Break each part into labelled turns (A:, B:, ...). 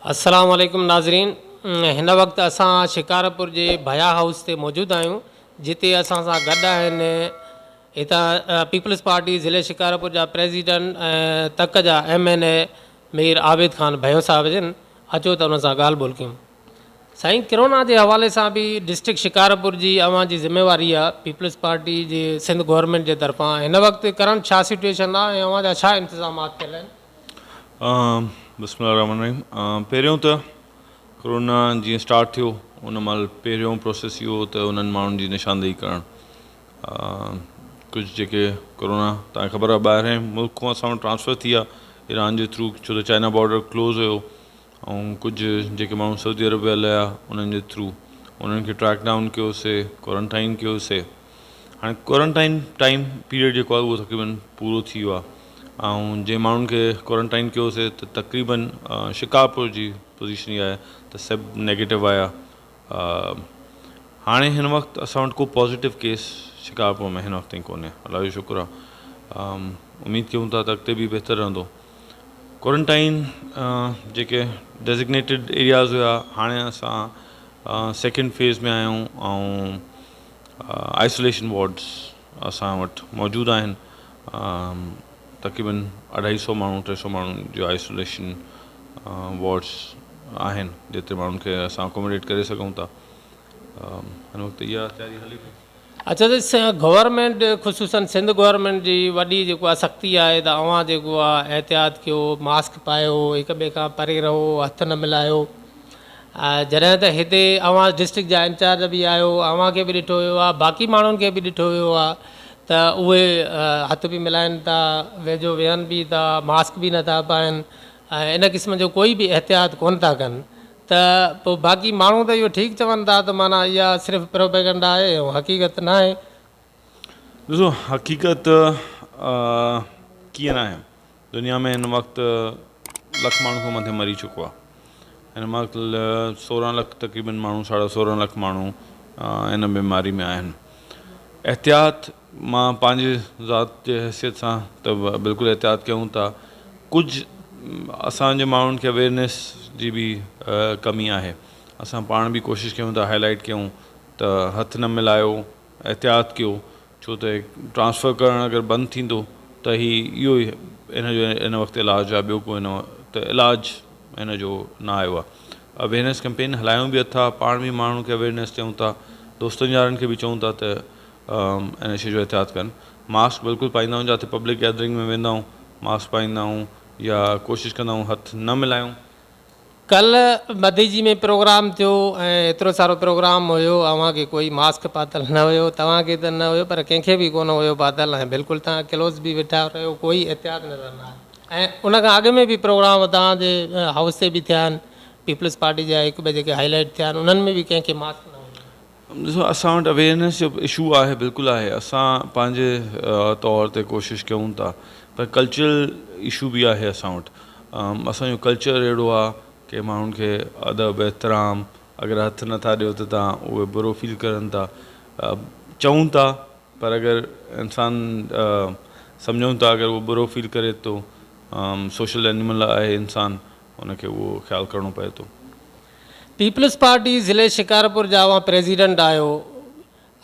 A: السلام عليڪم ناظرين هن وقت اسان شڪارپور جي ڀيا هائوس تي موجود آهيون جتي اسان سان گڏ آهن هتان پيپلز پارٽي ضلعي شڪارپور جا پريزيڊنٽ ۽ تڪ جا M N A Mir Abid Khan Bhayo صاحب جن اچو ته انهن سان ڳالهه ٻولهه ڪيون سائين ڪرونا جي حوالي سان به ڊسٽرڪٽ شڪارپور جي اوهان جي ذميواري آهي پيپلز پارٽي جي سنڌ گورنمينٽ جي طرفان هن وقت ڪرنٽ ڇا سچويشن آهي ۽ اوهان جا ڇا انتظامات ٿيل آهن
B: بسم الله الرحمن الرحيم پهريون ته ڪرونا جيئن اسٽارٽ ٿيو ان مهل پهريون پروسيس اهو هو ته انهن ماڻهن جي نشاندهي ڪرڻ ڪجهه جيڪي ڪرونا توهان کي خبر آهي ٻاهرين ملڪ کان اسان وٽ ٽرانسفر ٿي آهي ايران جي ٿرو ڇو ته چائنا بارڊر ڪلوز هيو ۽ ڪجهه جيڪي ماڻهو سعودي عرب ويل هيا انهن جي ٿرو انهن کي ٽريڪ ڊائون ڪيوسي ڪوارنٽائن ڪيوسي هاڻي ڪوارنٽائن ٽائيم پيريڊ جيڪو آهي اهو تقريبن پورو ٿي ويو آهي ۽ جنهن ماڻهن کي ڪوارنٽائن ڪيوسي ته تقريبن شڪارپور جي پوزيشن اها آهي ته سڀ نيگيٽو آيا هاڻي هن وقت اسان وٽ ڪو پازيٽو ڪيس شڪارپور ۾ هن وقت تائين ڪونهي الله جو شڪر آهي اميد ڪيون ٿا ته اڳتي به بهتر رهندو ڪوارنٽائن جيڪي ڊيزگنيٽيڊ ايرياز هيا هاڻي اسان سيڪنڊ فيز ۾ آهيون ۽ آئسوليشن وارڊس اسان وٽ موجود آهن تقريبن اڍائي سو ماڻهو ٽي سو ماڻهن جو آئسوليشن وارڊس آهن جتي ماڻهن کي اسان اڪوموڊيٽ ڪري سگهون ٿا هن وقت اها تياري هلي پئي.
A: اڇا ته گورنمينٽ خصوصن سنڌ گورنمينٽ جي وڏي جيڪو آهي سختي آهي ته اوهان جيڪو آهي احتياط ڪيو ماسڪ پايو هڪ ٻئي کان پري رهو هٿ نه ملايو جڏهن ته هتي اوهان ڊسٽرڪٽ جا انچارج به آهيو اوهان کي به ڏٺو ويو آهي باقي ماڻهن کي به ڏٺو ويو آهي ته اهي هٿ به ملائن ٿا ويجهو ويهن به ٿا ماسڪ به نٿا پائن ۽ ان قسم جو ڪوئي به احتياط ڪونه ٿا ڪن ته پوء باقي ماڻهو ته اهو ٺيڪ چون ٿا ته معنيٰ اها صرف پروپيگنڊا آهي ۽ حقيقت ناهي.
B: ڏسو حقيقت ڪيئن ناهي دنيا ۾ هن وقت لک ماڻهو کان مٿي مري چڪو آهي هن وقت 16 لک تقريبن ماڻهو ساڍا 16 لک ماڻهو هن بيماري ۾ آهن احتياط مان پنهنجي ذات جي حيثيت سان ته بلڪل احتياط ڪيون ٿا ڪجهه اسانجي ماڻهن کي اويئرنيس جي به ڪمي آهي اسان پاڻ به ڪوشش ڪيون ٿا هائي لائيٽ ڪيون ته هٿ نه ملايو احتياط ڪيو ڇو ته ٽرانسفر ڪرڻ اگر بند ٿيندو ته هي اهو ئي ان جو ان وقت علاج آهي ٻيو ڪو ان وقت علاج ان جو نه آيو آهي اويئرنيس ڪمپين هلايون به اٿا پاڻ به ماڻهن کي اويئرنيس ڏيون ٿا دوستن يارن کي به چئون ٿا ته ان شي جو احتياط ڪن ماسڪ بلڪل پائيندا آهيون جاتي پبلڪ گيدرنگ ۾ ويندا آهيون ماسڪ پائيندا آهيون يا ڪوشش ڪندا آهيون هٿ نه ملايون.
A: ڪلهه مديجي ۾ پروگرام ٿيو ۽ ايترو سارو پروگرام هيو اوهان کي ڪوئي ماسڪ پاتل نه هيو توهان کي ته نه هيو پر ڪنهن کي به ڪونه هيو پاتل ۽ بلڪل توهان ڪلوز به ويٺا رهيو ڪوئي احتياط نظر نه آيو ۽ ان کان اڳ ۾ به پروگرام توهان جي هائوس تي به ٿيا آهن پيپلز پارٽي جا هڪ ٻه جيڪي هائي لائيٽ ٿيا آهن انهن ۾ به ڪنهن کي ماسڪ نه هيو.
B: ڏسو اسان وٽ اويئرنيس جو اشو آهي بلڪل آهي اسان پنهنجي طور تي ڪوشش ڪيون ٿا پر ڪلچرل اشو به آهي اسان وٽ اسان جو ڪلچر اهڙو آهي ڪي ماڻهن کي ادب احترام اگر هٿ نٿا ڏيو ته تان اهي برو فيل ڪرن ٿا چئون ٿا پر اگر انسان سمجهون ٿا اگر اهو برو فيل ڪري ٿو سوشل اينيمل آهي انسان ان کي اهو خيال ڪرڻو پئي ٿو.
A: پيپلز پارٽي ضلعي شڪارپور جا اوهان پريزيڊنٽ آهيو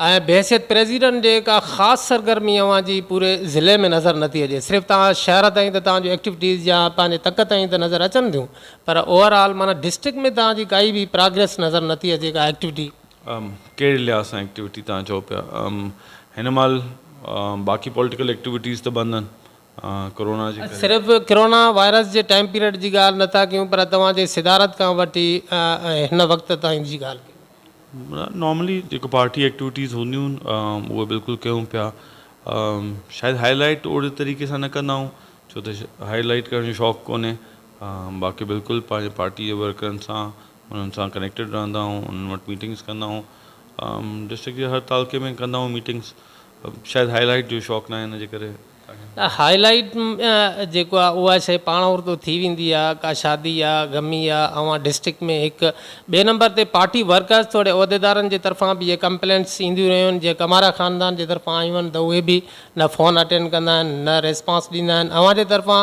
A: ۽ بحيثيت پريزيڊنٽ جي ڪا خاص سرگرمي اوهان جي پوري ضلعي ۾ نظر نٿي اچي صرف توهان شهر تائين ته توهان جون ايڪٽيوٽيز يا پنهنجي تڪ تائين ته نظر اچن ٿيون پر اوور آل معنيٰ ڊسٽرڪٽ ۾ توهان جي ڪائي به پراگريس نظر نٿي اچي ڪا ايڪٽيوٽي.
B: ڪهڙي لحاظ سان ايڪٽيوٽي توهان چئو پيا هن مهل باقي پوليٽيڪل ايڪٽيوٽيز ته بند آهن ڪرونا جي ڪري.
A: صرف ڪرونا وائرس جي ٽائيم پيريڊ جي ڳالهه نه ٿا ڪيون پر توهان جي صدارت کان وٺي هن وقت تائين جي ڳالهه ڪيون.
B: نارملي جيڪو پارٽي ايڪٽيوٽيز هونديون آهن اهي بلڪل ڪيون پيا شايد هائي لائيٽ اوڙي طريقي سان نه ڪندا آهيون ڇو ته هائي لائيٽ ڪرڻ جو شوق ڪونهي باقي بلڪل پنهنجي پارٽي جي ورڪرن سان انهن سان ڪنيڪٽيڊ رهندا آهيون انهن وٽ ميٽنگس ڪندا آهيون ڊسٽرڪٽ جي هر تعلقي ۾ ڪندا آهيون ميٽنگس شايد هائي لائيٽ جو شوق ناهي ان جي ڪري.
A: نه هائي لائيٽ جيڪو آ اها شئي پاڻ اردو ٿي ويندي آ ڪا شادي آ غمي آ اوهان ڊسٽرڪٽ ۾ هڪ ٻئي نمبر تي پارٽي ورڪرز توڙي عهديدارن جي طرفان به اهي ڪمپلينٽس اينديون رهيون آهن جيئن ڪمارا خاندان جي طرفان آيون آهن ته اهي به نه فون اٽينڊ ڪندا آهن نه ريسپانس ڏيندا آهن اوهان جي طرفان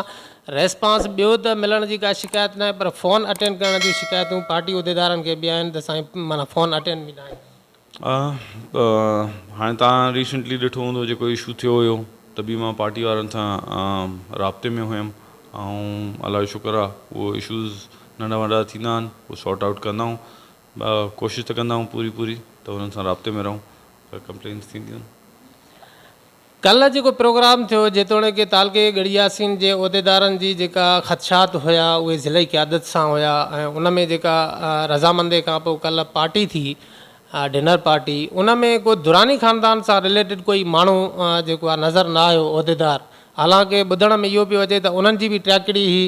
A: ريسپانس ٻيو ته ملڻ جي ڪا شڪايت ناهي پر فون اٽينڊ ڪرڻ جون شڪايتون پارٽي عهديدارن کي به آهن ته سائين معنيٰ فون اٽينڊ به ناهي ڪندا.
B: هاڻي توهان ريسنٽلي ڏٺو هوندو جيڪو اشو ٿيو هيو ته به مان پارٽي وارن سان رابطي ۾ هيم ۽ الله جو شڪر آهي اهو اشوز ننڍا وڏا ٿيندا آهن اهو سارٽ آئوٽ ڪندا آهيون ڪوشش ته ڪندا آهيون پوري پوري ته انهن سان رابطي ۾ رهون پر ڪمپلينس ٿينديون آهن.
A: ڪلهه جيڪو پروگرام ٿيو جيتوڻيڪ تعلقي ڳڙهي ياسين جي عهديدارن جي جيڪا خدشات هيا اهي ضلعي قيادت سان هيا ۽ ان ۾ جيڪا رضامندي کان پوء ڪلهه پارٽي ٿي ڊنر پارٽي ان ۾ ڪو دراني خاندان سان رليٽيڊ ڪوئي ماڻهو جيڪو آهي نظر نه آيو عهديدار حالانڪه ٻڌڻ ۾ اهو پيو اچي ته انهن جي به ٽياڪڙي هئي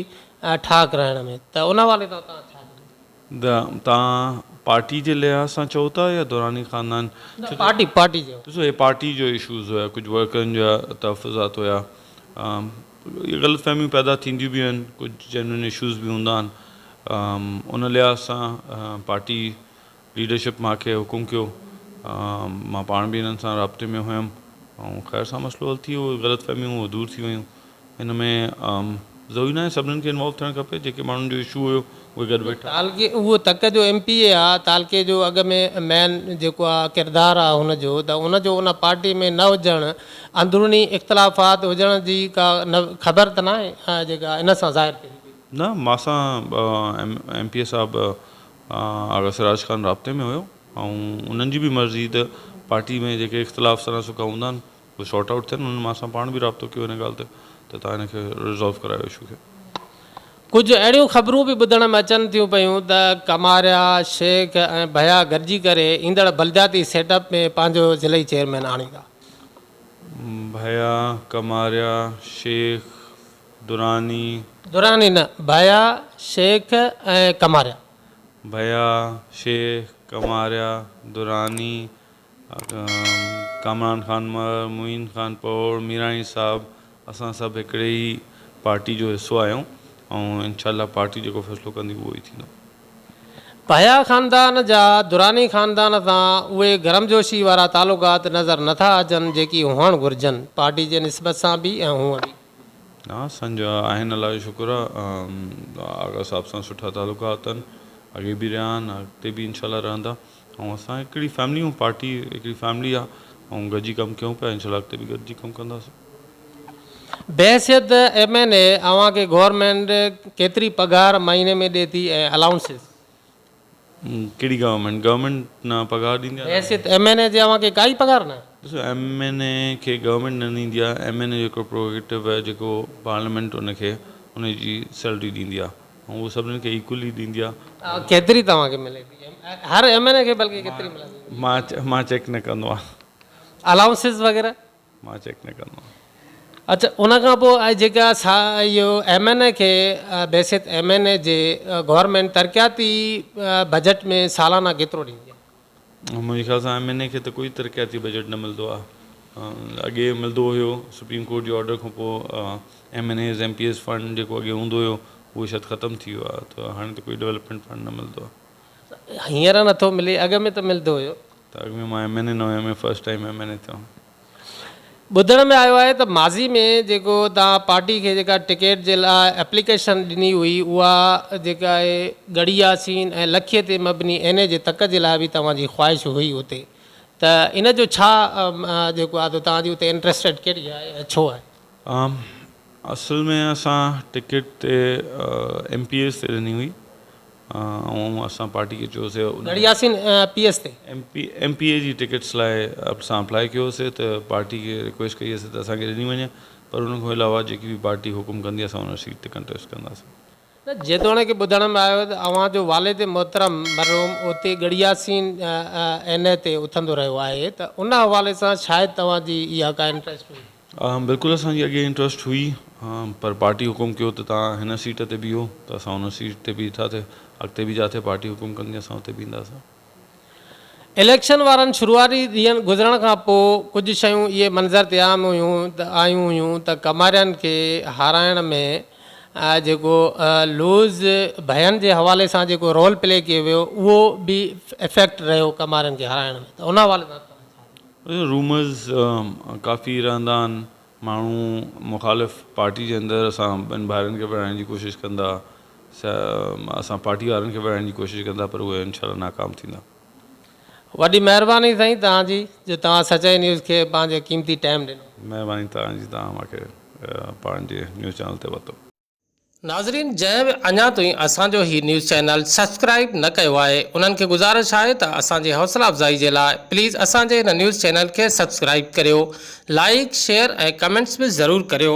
A: ٺاهه ڪرائڻ ۾ ته ان حوالي سان توهان ڇا چوندو؟
B: توهان پارٽي جي لحاظ سان چئو ٿا يا دراني خاندان؟
A: نه پارٽي پارٽي جو.
B: ڏسو هي پارٽي جو اشوز هيا ڪجهه ورڪرن جا تحفظات هيا اهي غلط فهميون پيدا ٿينديون به آهن ڪجهه جينوئن اشوز به هوندا آهن ان لحاظ سان پارٽي ليڊرشپ مان کي حڪم ڪيو مان پاڻ به انهن سان رابطي ۾ هيم ۽ خير سان مسئلو حل ٿي ويو غلط فهميون دور ٿي ويون ان ۾ ضروري ناهي سڀنن کي انوالو ٿيڻ کپي جيڪي ماڻهن جو اشو هيو اهي گڏ ويٺا.
A: تعلقي اهو تڪ جو ايم پي اي آ تعلقي جو اڳ ۾ مين جيڪو آ ڪردار آ هن جو ته ان جو ان پارٽي ۾ نه هجڻ اندروني اختلافات هجڻ جي ڪا نه خبر ته ناهي جيڪا ان سان ظاهر ٿئي ٿي.
B: نه مان سان ايم پي اي صاحب آغا سراج خان رابطي ۾ هيو ۽ انهن جي به مرضي ته پارٽي ۾ جيڪي اختلاف سرا سڪا هوندا آهن اهي سارٽ آئوٽ ٿين انهن مان سان پاڻ به رابطو ڪيو ان ڳالهه تي ته توهان هن کي ريزالو ڪرايو اشو کي.
A: ڪجهه اهڙيون خبرون به ٻڌڻ ۾ اچن ٿيون پيون ته ڪماريا، شيخ ۽ ڀيا گڏجي ڪري ايندڙ بلدياتي سيٽ اپ ۾ پنهنجو ضلعي چيئرمين آڻيندا.
B: ڀيا، ڪماريا، شيخ، دراني.
A: دراني نه، ڀيا، شيخ ۽ ڪماريا.
B: ڀيا، شيخ، ڪماريا، دراني، ڪامران خان مهر، معين خان پهوڙ، ميراڻي صاحب اسان سڀ هڪڙي ئي پارٽي جو حصو آهيون ۽ انشاء الله پارٽي جيڪو فيصلو ڪندي اهو ئي ٿيندو.
A: پهيا خاندان جا دراني خاندان سان اهي گرمجوشي وارا تعلقات نظر نٿا اچن جيڪي هئڻ گهرجن پارٽي جي نسبت سان به ۽ هونء به.
B: نه اسان جا آهن الله جو شڪر آ آغا صاحب سان سٺا تعلقات آهن اڳي به رهيا آهن اڳتي به انشاء الله رهندا. ۽ اسان هڪڙي فيملي آهيون پارٽي هڪڙي فيملي آ ۽ گڏجي ڪم ڪيون پيا انشاء الله اڳتي به گڏجي ڪم ڪنداسين.
A: بحيثيت ايم اين اي اوهان کي گورنمينٽ ڪيتري پگهار مهيني ۾ ڏي ٿي ۽ الائونسز؟
B: ڪهڙي گورنمينٽ گورنمينٽ نه پگهار ڏيندي آ نه.
A: بحيثيت ايم اين اي جي اوهان کي ڪائي پگهار نه؟
B: ڏسو ايم اين اي کي گورنمينٽ نه ڏيندي آ ايم اين اي جو هڪڙو پروگيٽو آهي جيڪو پارليامينٽ ان کي ان جي سيلري ڏيندي آ ۽ اهو سڀني کي ايڪولي ڏيندي آ.
A: ڪيتري توهان کي ملي ٿي هر ايم اين اي کي بلڪه ڪيتري ملندي
B: آ؟ مان مان چيڪ نه ڪندو آهيان.
A: الائونسز وغيره؟
B: مان چيڪ نه ڪندو آهيان.
A: اڇا ان کان پوء جيڪا سا اهو ايم اين اي کي بحيثيت ايم اين اي جي گورنمينٽ ترقياتي بجيٽ ۾ سالانه ڪيترو ڏيندي آ؟
B: منهنجي خيال سان ايم اين اي کي ته ڪوئي ترقياتي بجيٽ نه ملندو آهي اڳي ملندو هيو سپريم ڪورٽ جي آرڊر کان پوء M N As M P As fund جيڪو اڳي هوندو هيو اهو شايد ختم ٿي ويو آهي ته هاڻي ته ڪوئي ڊولپمينٽ فنڊ نه ملندو آهي.
A: هينئر نٿو ملي اڳ ۾ ته ملندو هيو.
B: ته اڳ ۾ مان ايم اين اي نه هيم فرسٽ ٽائيم ايم اين اي ٿيو هيم.
A: ٻڌڻ ۾ آيو آهي ته ماضي ۾ جيڪو توهان پارٽي کي جيڪا ٽڪيٽ جي لاء ايپليڪيشن ڏني هئي اها جيڪا آهي ڳڙهي ياسين ۽ لکي تي مبني اين اي جي تڪ جي لاء به توهان جي خواهش هئي اتي ته ان جو ڇا جيڪو آهي توهان جي اتي انٽريسٽيڊ ڪهڙي آهي ۽ ڇو آهي؟
B: اصل ۾ اسان ٽڪيٽ تي ايم پي ايس تي ڏني هئي ۽ اسان پارٽي کي چيوسي ان
A: ڳڙهي ياسين پي ايس تي.
B: ايم پي ايم پي اي جي ٽڪيٽس لاء اسان اپلائي ڪيوسي ته پارٽي کي رڪويسٽ ڪئي سي ته اسان کي ڏني وڃي پر ان کان علاوه جيڪي به پارٽي حڪم ڪندي اسان ان سيٽ تي ڪنٽيسٽ ڪنداسين.
A: نه جيتوڻيڪ ٻڌڻ ۾ آيو ته اوهان جو والد محترم مرحوم اتي ڳڙهي ياسين اين اي تي اٿندو رهيو آهي ته ان حوالي سان شايد توهان جي اها ڪا انٽريسٽ هئي.
B: بلڪل اسان جي اڳي انٽرسٽ هئي پر پارٽي حڪم ڪيو ته توهان هن سيٽ تي بيهو ته اسان ان سيٽ تي بيٺاسي اڳتي به جاٿي پارٽي حڪم ڪندي اسان اتي بيهنداسين.
A: اليڪشن وارن شروعاتي ڏينهن گذرڻ کان پوء ڪجهه شيون اهي منظر تي عام هيون ته آيون هيون ته ڪمارين کي هارائڻ ۾ جيڪو لوز ڀين جي حوالي سان جيڪو رول پلي ڪيو ويو اهو به افيڪٽ رهيو ڪمارين کي هارائڻ ۾ ته ان حوالي سان توهان ڇا چوندو؟
B: رومرز ڪافي رهندا آهن. ماڻهو مخالف پارٽي جي اندر اسان ٻن ڀائرن کي وڙهائڻ جي ڪوشش ڪندا اسان پارٽي وارن کي وڙهائڻ جي ڪوشش ڪندا پر اهي انشاء الله ناڪام ٿيندا.
A: وڏي مهرباني سائين توهان جي جو توهان سچائي نيوز کي پنهنجو قيمتي ٽائيم ڏنو.
B: مهرباني توهان جي توهان مان کي پنهنجي نيوز چينل تي ورتو.
A: ناظرين جنهن به اڃا تائين اسان جو هي نيوز چينل سبسڪرائيب نه ڪيو آهي انهن کي گذارش آهي ته اسان جي حوصلا افزائي جي لاء پليز اسان جي هن نيوز چينل کي سبسڪرائيب ڪريو لائيڪ شيئر ۽ ڪمينٽس به ضرور ڪريو.